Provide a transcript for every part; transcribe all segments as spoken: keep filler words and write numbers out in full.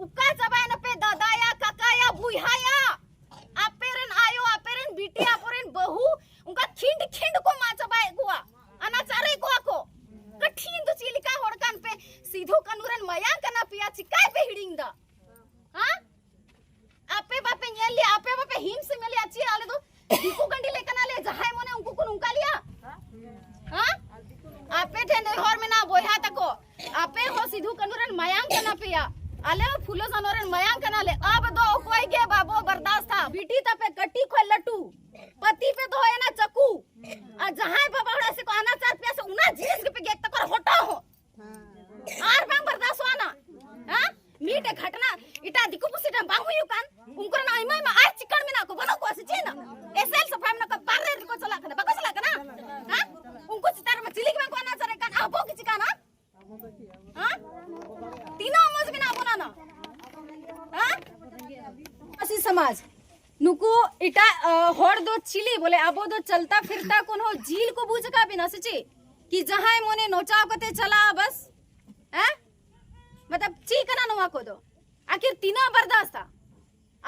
ᱚᱠᱟ ᱪᱟᱵᱟᱭᱮᱱᱟ ᱯᱮ ᱫᱟᱫᱟᱭᱟ, ᱠᱟᱠᱟᱭᱟ, ᱵᱩᱭᱦᱟᱭᱟ? ᱟᱯᱮ ᱨᱮᱱ ᱟᱭᱳ, ᱟᱯᱮ ᱨᱮᱱ ᱵᱤᱴᱤ, ᱟᱯᱮ ᱨᱮᱱ ᱵᱟᱹᱦᱩ ᱚᱱᱠᱟ ᱠᱷᱤᱸᱰ ᱠᱷᱤᱸᱰ ᱠᱚ ᱢᱟᱜ ᱪᱟᱵᱟᱭᱮᱫ ᱠᱚᱣᱟ, ᱟᱱᱟᱪᱟᱨᱮᱫ ᱠᱚᱣᱟ ᱠᱚ᱾ ᱠᱟᱴᱷᱤᱱ ᱫᱚ ᱪᱮᱫ ᱞᱮᱠᱟ ᱦᱚᱲ ᱠᱟᱱ ᱯᱮ? ᱥᱤᱫᱷᱩ ᱠᱟᱹᱱᱩ ᱨᱮᱱ ᱢᱟᱭᱟᱝ ᱠᱟᱱᱟ ᱯᱮᱭᱟ, ᱪᱤᱠᱟᱭ ᱯᱮ ᱦᱤᱲᱤᱧ ᱫᱟ? ᱦᱮᱸ? ᱟᱯᱮ ᱵᱟᱯᱮ ᱧᱮᱞ ᱞᱮᱭᱟ, ᱟᱯᱮ ᱵᱟᱯᱮ ᱦᱤᱢᱥ ᱧᱮᱞ ᱞᱮᱭᱟ, ᱪᱮᱫ ᱟᱞᱮ ᱫᱚ ᱫᱤᱠᱩ ᱠᱟᱹᱱᱰᱤ ᱞᱮ ᱠᱟᱱᱟ ᱞᱮ, ᱡᱟᱦᱟᱸᱭ ᱢᱚᱱᱮ ᱩᱱᱠᱩ ᱠᱚ ᱱᱚᱝᱠᱟ ᱞᱮᱭᱟ? ᱦᱮᱸ? ᱟᱯᱮ ᱴᱷᱮᱱ ᱱᱮᱦᱚᱨ ᱢᱮᱱᱟᱜᱼᱟ ᱵᱚᱭᱦᱟ ᱛᱟᱠᱚ, ᱟᱯᱮ ᱦᱚᱸ ᱥᱤᱫᱷᱩ ᱠᱟᱹᱱᱩ ᱨᱮᱱ ᱢᱟᱭᱟᱝ ᱠᱟᱱᱟ ᱯᱮᱭᱟ, ᱟᱞᱮ ᱦᱚᱸ ᱯᱷᱩᱞᱳ ᱡᱷᱟᱱᱚ ᱨᱮᱱ ᱢᱟᱭᱟᱝ ᱠᱟᱱᱟ ᱞᱮ᱾ ᱟᱵ ᱫᱚ ᱚᱠᱚᱭ ᱜᱮ ᱵᱟᱵᱚ ᱵᱟᱨᱫᱟᱥᱛᱟ᱾ ᱵᱤᱴᱤ ᱛᱟᱯᱮ ᱠᱟᱹᱴᱤᱡ ᱠᱷᱚᱱ ᱞᱟᱹᱴᱩ, ᱯᱟᱹᱛᱤ ᱯᱮ ᱫᱚᱦᱚᱭᱮᱱᱟ ᱪᱟᱹᱠᱩ, ᱟᱨ ᱡᱟᱦᱟᱸᱭ ᱵᱟᱵᱟ ᱦᱚᱲ ᱥᱮ ᱠᱚ ᱟᱱᱟᱪᱟᱨ ᱯᱮᱭᱟ ᱥᱮ, ᱚᱱᱟ ᱡᱤᱱᱤᱥ ᱜᱮᱯᱮ ᱜᱮᱫ ᱛᱟᱠᱚᱣᱟ ᱦᱚᱴᱚᱜ ᱦᱚᱸ᱾ ᱟᱨ ᱵᱟᱝ ᱵᱟᱨᱫᱟᱥᱚᱜᱼᱟ ᱱᱟ᱾ ᱦᱮᱸ? ᱢᱤᱫᱴᱮᱡ ᱜᱷᱟᱴᱱᱟ ᱮᱴᱟᱜ ᱫᱤᱠᱩ ᱯᱩᱥᱤ ᱴᱷᱮᱱ ᱵᱟᱝ ᱦᱩᱭᱩᱜ ᱠᱟᱱ, ᱩᱱᱠᱩ ᱨᱮᱱ ᱟᱭᱢᱟ ᱟᱭᱢᱟ ᱟᱨ ᱪᱤᱠᱟᱹᱲ ᱢᱮᱱᱟᱜ ᱠᱚ, ᱵᱟᱹᱱᱩᱜ ᱠᱚᱣᱟ ᱥᱮ ᱪᱮᱫ? ᱮᱥᱮᱞ ᱥᱟᱯᱷᱟ ᱢᱮᱱᱟᱜ ᱠᱚᱣᱟ, ᱵᱟᱨᱦᱮ ᱨᱮᱠᱚ ᱪᱟᱞᱟᱜ ᱠᱟᱱᱟ, ᱵᱟᱠᱚ ᱪᱟᱞᱟᱜ ᱠᱟᱱᱟ? ᱦᱮᱸ? ᱩᱱᱠᱩ ᱪᱮᱛᱟᱱ ᱨᱮᱢᱟ ᱪᱤᱞᱤ ᱜᱮ ᱵᱟᱝ ᱠᱚ ᱟᱱᱟᱪᱟᱨᱮᱫ ᱠᱟᱱ, ᱟᱵᱚ ᱜᱮ ᱪᱤᱠᱟᱹᱱᱟ? ᱦᱮᱸ? ᱛᱤᱱᱟᱹᱜ ᱢᱚᱡᱽ ᱢᱮᱱᱟᱜ ᱵᱚᱱᱟ ᱱᱟ? ᱦᱮᱸ? ᱟᱹᱫᱤᱵᱟᱹᱥᱤ ᱥᱚᱢᱟᱡᱽ, ᱱᱩᱠᱩ ᱮᱴᱟᱜ, ᱟ, ᱦᱚᱲ ᱫᱚ ᱪᱤᱞᱤ ᱵᱚᱞᱮ, ᱟᱵᱚ ᱫᱚ ᱪᱟᱞᱛᱟ ᱯᱷᱤᱨᱛᱟ ᱠᱚᱱᱦᱚ ᱡᱤᱞ ᱠᱚ ᱵᱩᱡᱽ ᱟᱠᱟᱫ ᱵᱮᱱᱟ ᱥᱮ ᱪᱮᱫ? ᱠᱤ ᱡᱟᱦᱟᱸᱭ ᱢᱚᱱᱮ ᱱᱚᱪᱟᱣ ᱠᱟᱛᱮ ᱪᱟᱞᱟᱜᱼᱟ ᱵᱟᱥ? ᱦᱮᱸ? ᱢᱚᱛᱞᱚᱵ ᱪᱮᱫ ᱠᱟᱱᱟ ᱱᱚᱣᱟ ᱠᱚᱫᱚ? ᱟᱹᱠᱷᱤᱨ ᱛᱤᱱᱟᱹᱜ ᱵᱟᱨᱫᱟᱥᱛᱟ?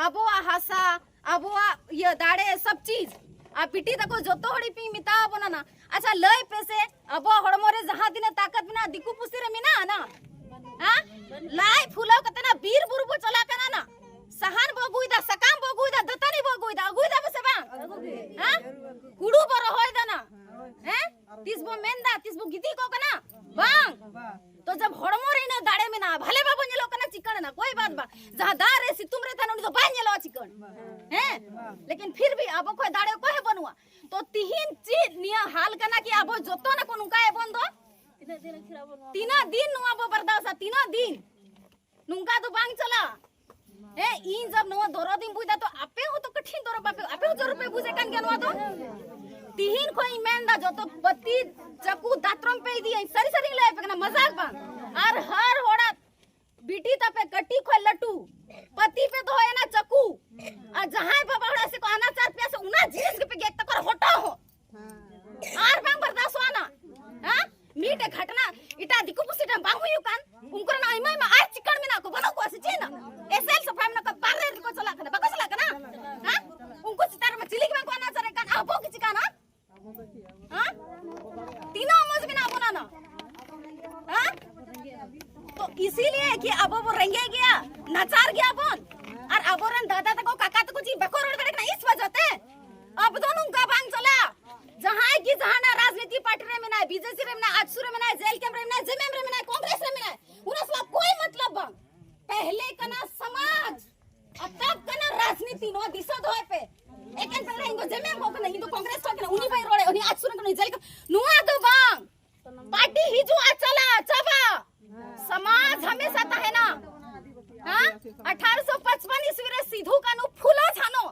ᱟᱵᱚᱣᱟᱜ ᱦᱟᱥᱟ, ᱟᱵᱚᱣᱟᱜ ᱤᱭᱟᱹ ᱫᱟᱲᱮ, ᱥᱚᱵ ᱪᱤᱡᱽ᱾ ᱟᱨ ᱵᱤᱴᱤ ᱛᱟᱠᱚ ᱡᱚᱛᱚ ᱦᱚᱲ ᱤᱧ ᱢᱮᱛᱟ ᱵᱚᱱᱟ ᱱᱟ, ᱟᱪᱪᱷᱟ ᱞᱟᱹᱭ ᱯᱮ ᱥᱮ, ᱟᱵᱚᱣᱟᱜ ᱦᱚᱲᱢᱚ ᱨᱮ ᱡᱟᱦᱟᱸ ᱛᱤᱱᱟᱹᱜ ᱛᱟᱠᱟᱛ ᱢᱮᱱᱟᱜᱼᱟ ᱫᱤᱠᱩ ᱯᱩᱥᱤ ᱨᱮ ᱢᱮᱱᱟᱜᱼᱟ ᱱᱟ? ᱦᱮᱸ? ᱞᱟᱡ ᱯᱷᱩᱞᱟᱹᱣ ᱠᱟᱛᱮ ᱱᱟ ᱵᱤᱨ ᱵᱩᱨᱩ ᱵᱚ ᱪᱟᱞᱟᱜ ᱠᱟᱱᱟ ᱱᱟ, ᱥᱟᱦᱟᱱ ᱵᱚ ᱟᱹᱜᱩᱭᱮᱫᱟ, ᱥᱟᱠᱟᱢ ᱵᱚ ᱟᱹᱜᱩᱭᱮᱫᱟ, ᱫᱟᱹᱛᱟᱹᱱᱤ ᱵᱚ ᱟᱹᱜᱩᱭᱮᱫᱟ, ᱟᱹᱜᱩᱭᱮᱫᱟ ᱵᱚ ᱥᱮ ᱵᱟᱝ? ᱦᱮᱸ? ᱦᱩᱲᱩ ᱵᱚ ᱨᱚᱦᱚᱭᱮᱫᱟ ᱱᱟ, ᱦᱮᱸ? ᱛᱤᱥ ᱵᱚ ᱢᱮᱱᱫᱟ, ᱛᱤᱥ ᱵᱚ ᱜᱤᱛᱤᱡ ᱠᱚᱜ ᱠᱟᱱᱟ? ᱵᱟᱝ᱾ ᱛᱚ ᱡᱟᱵ ᱦᱚᱲᱢᱚ ᱨᱮ ᱤᱱᱟᱹ ᱫᱟᱲᱮ ᱢᱮᱱᱟᱜᱼᱟ, ᱵᱷᱟᱞᱮ ᱵᱟᱵᱚ ᱧᱮᱞᱚᱜ ᱠᱟᱱᱟ, ᱪᱤᱠᱟᱹᱬ ᱮᱱᱟ, ᱠᱳᱭ ᱵᱟᱛ ᱵᱟ᱾ ᱡᱟᱦᱟᱸ ᱫᱟᱜ ᱨᱮ ᱥᱤᱛᱩᱝ ᱨᱮ ᱛᱟᱦᱮᱱ ᱩᱱᱤ ᱫᱚ ᱵᱟᱭ ᱧᱮᱞᱚᱜᱼᱟ ᱪᱤᱠᱟᱹᱬ, ᱦᱮᱸ? ᱞᱮᱠᱤᱱ ᱯᱷᱤᱨ ᱵᱷᱤ ᱟᱵᱚ ᱠᱷᱚᱡ ᱫᱟᱲᱮ ᱚᱠᱚᱭ ᱦᱚᱸ ᱵᱟᱹᱱᱩᱜᱼᱟ᱾ ᱛᱚ ᱛᱤᱦᱤᱧ ᱪᱮᱫ ᱱᱤᱭᱟᱹ ᱦᱟᱞ ᱠᱟᱱᱟ ᱠᱤ ᱟᱵᱚ ᱡᱚᱛᱚ ᱱᱟᱠᱚ ᱱᱚᱝᱠᱟ ᱮᱵᱚᱱ ᱫᱚ? ᱛᱤᱱᱟᱹᱜ ᱫᱤᱱ ᱱᱚᱣᱟ ᱵᱚ ᱵᱟᱨᱫᱟᱥᱟ? ᱛᱤᱱᱟᱹᱜ ᱫᱤᱱ? ᱱᱚᱝᱠᱟ ᱫᱚ ᱵᱟᱝ ᱪᱟᱞᱟᱜᱼᱟ᱾ ᱦᱮᱸ, ᱤᱧ ᱡᱟᱵ ᱱᱚᱣᱟ ᱫᱚᱨᱚᱫ ᱤᱧ ᱵᱩᱡᱽ ᱫᱟ, ᱛᱚ ᱟᱯᱮ ᱦᱚᱸ ᱛᱚ ᱠᱟᱴᱷᱤᱱ ᱫᱚᱨᱚᱫ ᱵᱟᱯᱮ, ᱟᱯᱮ ᱦᱚᱸ ᱡᱚᱨᱩᱨ ᱯᱮ ᱵᱩᱡᱮᱫ ᱠᱟᱱ ᱜᱮᱭᱟ ᱱᱚᱣᱟ ᱫᱚ᱾ ᱛᱤᱦᱤᱧ ᱠᱷᱚᱱ ᱤᱧ ᱢᱮᱱ ᱫᱟ, ᱡᱚᱛᱚ ᱯᱟᱹᱛᱤ, ᱪᱟᱹᱠᱩ, ᱫᱟᱛᱨᱚᱢ ᱯᱮ ᱤᱫᱤᱭᱟ, ᱤᱧ ᱥᱟᱹᱨᱤ ᱥᱟᱹᱨᱤᱧ ᱞᱟᱹᱭ ᱟᱯᱮ ᱠᱟᱱᱟ, ᱢᱟᱡᱟᱠ ᱵᱟᱝ᱾ ᱟᱨ ᱦᱟᱨ ᱦᱚᱲᱟᱜ ᱵᱤᱴᱤ ᱛᱟᱯᱮ ᱠᱟᱹᱴᱤᱡ ᱠᱷᱚᱱ ᱞᱟᱹᱴᱩ, ᱯᱟᱹᱛᱤ ᱯᱮ ᱫᱚᱦᱚᱭᱮᱱᱟ ᱪᱟᱹᱠᱩ, ᱟᱨ ᱡᱟᱦᱟᱸᱭ ᱵᱟᱵᱟ ᱦᱚᱲᱟᱜ ᱥᱮ ᱠᱚ ᱟᱱᱟᱪᱟᱨ ᱯᱮᱭᱟ ᱥᱮ, ᱚᱱᱟ ᱡᱤᱱᱤᱥ ᱜᱮᱯᱮ ᱜᱮᱫ ᱛᱟᱠᱚᱣᱟ ᱦᱚᱴᱚᱜ ᱦᱚᱸ᱾ ᱟᱨ ᱵᱟᱝ ᱵᱟᱨᱫᱟᱥᱚᱜᱼᱟ ᱱᱟ᱾ ᱦᱮᱸ? ᱢᱤᱫᱴᱮᱡ ᱜᱷᱟᱴᱱᱟ ᱮᱴᱟᱜ ᱫᱤᱠᱩ ᱯᱩᱥᱤ ᱴᱷᱮᱱ ᱵᱟᱝ ᱦᱩᱭᱩᱜ ᱠᱟᱱ, ᱩᱱᱠᱩ ᱨᱮᱱ ᱟᱭᱢᱟ ᱟᱭᱢᱟ ᱟᱨ ᱪᱤᱠᱟᱹᱲ ᱢᱮᱱᱟᱜ ᱠᱚ, ᱵᱟᱹᱱᱩᱜ ᱠᱚᱣᱟ ᱥᱮ ᱪᱮᱫ ᱱᱟ? ᱱᱟᱪᱟᱨ ᱜᱮᱭᱟ ᱵᱚᱱ᱾ ᱟᱨ ᱟᱵᱚᱨᱮᱱ ᱫᱟᱫᱟ ᱛᱟᱠᱚ, ᱠᱟᱠᱟ ᱛᱟᱠᱚ ᱪᱮᱫ ᱵᱟᱠᱚ ᱨᱚᱲ ᱫᱟᱲᱮᱭᱟᱜ ᱠᱟᱱᱟ? ᱤᱥ ᱣᱟᱡᱟ ᱛᱮ ᱟᱵᱚ ᱫᱚ ᱱᱚᱝᱠᱟ ᱵᱟᱝ ᱪᱟᱞᱟᱜᱼᱟ᱾ ᱡᱟᱦᱟᱸᱭ ᱜᱮ ᱡᱟᱦᱟᱱᱟᱜ ᱨᱟᱡᱽᱱᱤᱛᱤ ᱯᱟᱨᱴᱤ ᱨᱮ ᱢᱮᱱᱟᱭ, ᱵᱤᱡᱮᱯᱤ ᱨᱮ ᱢᱮᱱᱟᱭ, ᱟᱡᱥᱩ ᱨᱮ ᱢᱮᱱᱟᱭ, ᱡᱮ ᱮᱞ ᱠᱮ ᱮᱢ ᱨᱮ ᱢᱮᱱᱟᱭ, ᱡᱮ ᱮᱢ ᱮᱢ ᱨᱮ ᱢᱮᱱᱟᱭ, ᱠᱚᱝᱜᱨᱮᱥ ᱨᱮ ᱢᱮᱱᱟᱭ, ᱚᱱᱟ ᱥᱟᱞᱟᱜ ᱠᱳᱭ ᱢᱚᱛᱞᱚᱵ ᱵᱟᱝ᱾ ᱯᱮᱦᱞᱮ ᱠᱟᱱᱟ ᱥᱚᱢᱟᱡᱽ, ᱟᱨ ᱛᱟᱵ ᱠᱟᱱᱟ ᱨᱟᱡᱽᱱᱤᱛᱤ᱾ ᱱᱚᱣᱟ ᱫᱤᱥᱟᱹ ᱫᱚᱦᱚᱭ ᱯᱮ᱾ ᱮᱠᱮᱱ ᱯᱮᱲᱟ ᱤᱧ ᱫᱚ ᱡᱮ ᱮᱢ ᱮᱢ ᱠᱚ ᱠᱟᱱᱟ, ᱤᱧ ᱫᱚ ᱠᱚᱝᱜᱨᱮᱥ ᱠᱚ ᱠᱟᱱᱟ, ᱩᱱᱤ ᱵᱟᱭ ᱨᱚᱲᱮ, ᱩᱱᱤ ᱟᱡᱥᱩ ᱨᱮ ᱠᱟᱱᱟ, ᱡᱮ ᱮᱞ ᱠᱮ ᱮᱢ᱾ ᱱᱚᱣᱟ ᱫᱚ ᱵᱟᱝ᱾ ᱯᱟᱨᱴᱤ ᱦᱤᱡᱩᱜᱼᱟ, ᱪᱟᱞᱟᱜᱼᱟ, ᱪᱟᱵᱟ᱾ ᱥᱚᱢᱟᱡᱽ ᱦᱟᱢᱮᱥᱟ ᱛᱟᱦᱮᱱᱟ᱾ ᱦᱮᱸ? ᱟᱴᱷᱟᱨᱚᱥᱚ ᱯᱟᱸᱪᱯᱟᱱ ᱤᱥᱣᱤ ᱨᱮ ᱥᱤᱫᱷᱩ, ᱠᱟᱹᱱᱦᱩ, ᱯᱷᱩᱞᱳ, ᱡᱷᱟᱱᱳ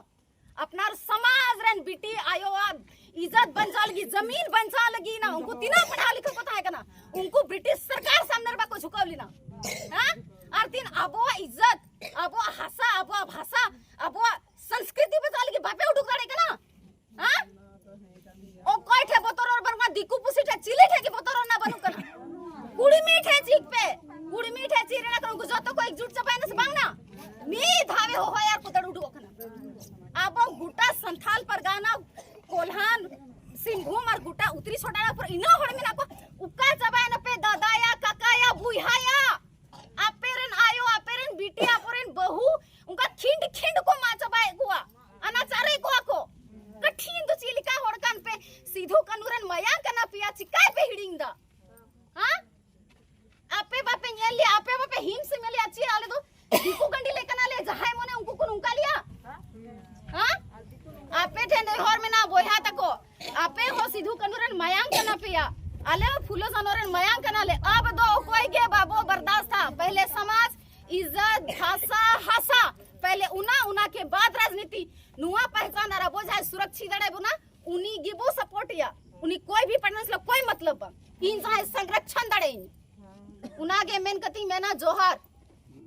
ᱟᱯᱱᱟᱨ ᱥᱚᱢᱟᱡᱽ ᱨᱮᱱ ᱵᱤᱴᱤ ᱟᱭᱳᱣᱟᱜ ᱤᱡᱽᱡᱚᱛ ᱵᱟᱧᱪᱟᱣ ᱞᱟᱹᱜᱤᱫ, ᱡᱟᱢᱤᱱ ᱵᱟᱧᱪᱟᱣ ᱞᱟᱹᱜᱤᱫ ᱱᱟ ᱩᱱᱠᱩ ᱛᱤᱱᱟᱹᱜ ᱯᱟᱲᱦᱟᱣ ᱞᱤᱠᱷᱟᱹ ᱠᱚ ᱛᱟᱦᱮᱸ ᱠᱟᱱᱟ, ᱩᱱᱠᱩ ᱵᱨᱤᱴᱤᱥ ᱥᱚᱨᱠᱟᱨ ᱥᱟᱢᱱᱮ ᱨᱮ ᱵᱟᱠᱚ ᱡᱷᱩᱠᱟᱹᱣ ᱞᱮᱱᱟ᱾ ᱦᱮᱸ? ᱟᱨ ᱛᱤᱱ ᱟᱵᱚᱣᱟᱜ ᱤᱡᱽᱡᱚᱛ, ᱟᱵᱚᱣᱟᱜ ᱦᱟᱥᱟ, ᱟᱵᱚᱣᱟᱜ ᱵᱷᱟᱥᱟ, ᱟᱵᱚᱣᱟᱜ ᱥᱚᱝᱥᱠᱨᱤᱛᱤ ᱵᱟᱧᱪᱟᱣ ᱞᱟᱹᱜᱤᱫ ᱵᱟᱯᱮ ᱩᱰᱩᱠ ᱫᱟᱲᱮᱭᱟᱜ ᱠᱟᱱᱟ? ᱦᱮᱸ? ᱚᱠᱚᱭ ᱴᱷᱮᱡ ᱵᱚᱛᱚᱨ ᱨᱚᱲ ᱵᱟᱹᱱᱩᱜᱼᱟ? ᱫᱤᱠᱩ ᱯᱩᱥᱤ ᱴᱷᱮᱡ, ᱪᱤᱞᱤ ᱴᱷᱮᱡ ᱜᱮ ᱵᱚᱛᱚᱨ ᱨᱮᱱᱟᱜ ᱵᱟᱹᱱᱩᱜ ᱠᱟᱱᱟ᱾ ᱠᱩᱲᱢᱤ ᱴᱷᱮᱡ ᱪᱤᱠ ᱯᱮ, ᱠᱩᱲᱢᱤ ᱴᱷᱮᱡ ᱪᱤᱨ ᱨᱮᱱᱟᱜ ᱠᱟᱱᱟ, ᱩᱱᱠᱩ ᱡᱚᱛᱚ ᱠᱚ ᱮᱠᱡᱩᱴ ᱪᱟᱵᱟᱭᱮᱱᱟ ᱥᱮ ᱵᱟᱝ ᱱᱟ? ᱢᱤᱫ ᱫᱷᱟᱣᱮ ᱦᱚᱦᱚᱭᱟ ᱟᱨ ᱠᱚ ᱫᱟᱹᱲ ᱩᱰᱩᱠᱚᱜ ᱠᱟᱱᱟ᱾ ᱟᱵᱚ ᱜᱚᱴᱟ ᱥᱟᱱᱛᱷᱟᱞ ᱯᱟᱨᱜᱟᱱᱟ, ᱠᱚᱞᱦᱟᱱ, ᱥᱤᱝᱵᱷᱩᱢ ᱟᱨ ᱜᱚᱴᱟ ᱩᱛᱨᱤ ᱥᱚᱰᱟᱲᱟ ᱯᱩᱨ ᱤᱱᱟᱹ ᱦᱚᱲ ᱢᱮᱱᱟᱜ ᱠᱚ, ᱚᱠᱟ ᱪᱟᱵᱟᱭᱮᱱᱟ ᱯᱮ ᱫᱟᱫᱟᱭᱟ, ᱠᱟᱠᱟᱭᱟ, ᱵᱩᱭᱦᱟᱭᱟ? ᱟᱯᱮ ᱨᱮᱱ ᱟᱭᱳ, ᱟᱯᱮ ᱨᱮᱱ ᱵᱤᱴᱤ, ᱟᱯᱮ ᱨᱮᱱ ᱵᱟᱹᱦᱩ ᱚᱱᱠᱟ ᱠᱷᱤᱸᱰ ᱠᱷᱤᱸᱰ ᱠᱚ ᱢᱟᱜ ᱪᱟᱵᱟᱭᱮᱫ ᱠᱚᱣᱟ, ᱟᱱᱟᱪᱟᱨᱮᱫ ᱠᱚᱣᱟ ᱠᱚ᱾ ᱠᱟᱴᱷᱤᱱ ᱫᱚ ᱪᱮᱫ ᱞᱮᱠᱟ ᱦᱚᱲ ᱠᱟᱱ ᱯᱮ? ᱥᱤᱫᱷᱩ ᱠᱟᱹᱱᱩ ᱨᱮᱱ ᱢᱟᱭᱟᱝ ᱠᱟᱱᱟ ᱯᱮᱭᱟ, ᱪᱤᱠᱟᱭ ᱯᱮ ᱦᱤᱲᱤᱧ ᱫᱟ? ᱦᱮᱸ? ᱟᱯᱮ ᱵᱟᱯᱮ ᱧᱮᱞ ᱞᱮᱭᱟ, ᱟᱯᱮ ᱵᱟᱯᱮ ᱦᱤᱢ ᱥᱮ ᱧᱮᱞ ᱞᱮᱭᱟ, ᱪᱮᱫ ᱟᱞᱮ ᱫᱚ ᱫᱤᱠᱩ ᱜᱟᱸᱰᱤ ᱞᱮ ᱠᱟᱱᱟᱞᱮ, ᱡᱟᱦᱟᱸᱭ ᱢᱚᱱᱮ ᱩᱱᱠᱩ ᱠᱚ ᱱᱚᱝᱠᱟ ᱞᱮᱭᱟ? ᱦᱮᱸ? ᱟᱯᱮ ᱴᱷᱮᱱ ᱱᱮᱦᱚᱨ ᱢᱮᱱᱟᱜᱼᱟ ᱵᱚᱭᱦᱟ ᱛᱟᱠᱚ, ᱟᱯᱮ ᱦᱚᱸ ᱥᱤᱫᱷᱩ ᱠᱟᱹᱱᱩ ᱨᱮᱱ ᱢᱟᱭᱟᱝ ᱠᱟᱱᱟ ᱯᱮᱭᱟ, ᱟᱞᱮ ᱦᱚᱸ ᱯᱷᱩᱞᱳ ᱡᱷᱟᱱᱚ ᱨᱮᱱ ᱢᱟᱭᱟᱝ ᱠᱟᱱᱟᱞᱮ᱾ ᱟᱵ ᱫᱚ ᱚᱠᱚᱭ ᱜᱮ ᱵᱟᱵᱚ ᱵᱟᱨᱫᱟᱥᱛᱟ᱾ ᱯᱮᱦᱞᱮ ᱥᱚᱢᱟᱡᱽ, ᱤᱡᱽᱡᱚᱛ, ᱵᱷᱟᱥᱟ, ᱦᱟᱥᱟ, ᱯᱮᱦᱞᱮ ᱚᱱᱟ, ᱚᱱᱟ ᱠᱮ ᱵᱟᱫ ᱨᱟᱡᱽᱱᱤᱛᱤ᱾ ᱱᱚᱣᱟ ᱯᱟᱦᱪᱟᱱ ᱟᱨ ᱟᱵᱚ ᱡᱟᱦᱟᱸᱭ ᱥᱩᱨᱚᱠᱪᱷᱤᱛ ᱫᱟᱲᱮ ᱵᱚᱱᱟ, ᱩᱱᱤ ᱜᱮᱵᱚ ᱥᱟᱯᱳᱨᱴ ᱮᱭᱟ᱾ ᱩᱱᱤ ᱠᱚᱭ ᱵᱷᱤ ᱯᱟᱨᱴᱱᱟᱨᱥ ᱞᱟ ᱠᱚᱭ ᱢᱚᱛᱞᱚᱵ ᱵᱟᱝ, ᱤᱧ ᱡᱟᱦᱟᱸᱭ ᱥᱚᱝᱨᱚᱠᱷᱚᱱ ᱫᱟᱲᱮᱭᱟᱹᱧ, ᱚᱱᱟᱜᱮ ᱢᱮᱱ ᱠᱟᱛᱮᱧ ᱢᱮᱱᱟ, ᱡᱚᱦᱟᱨ᱾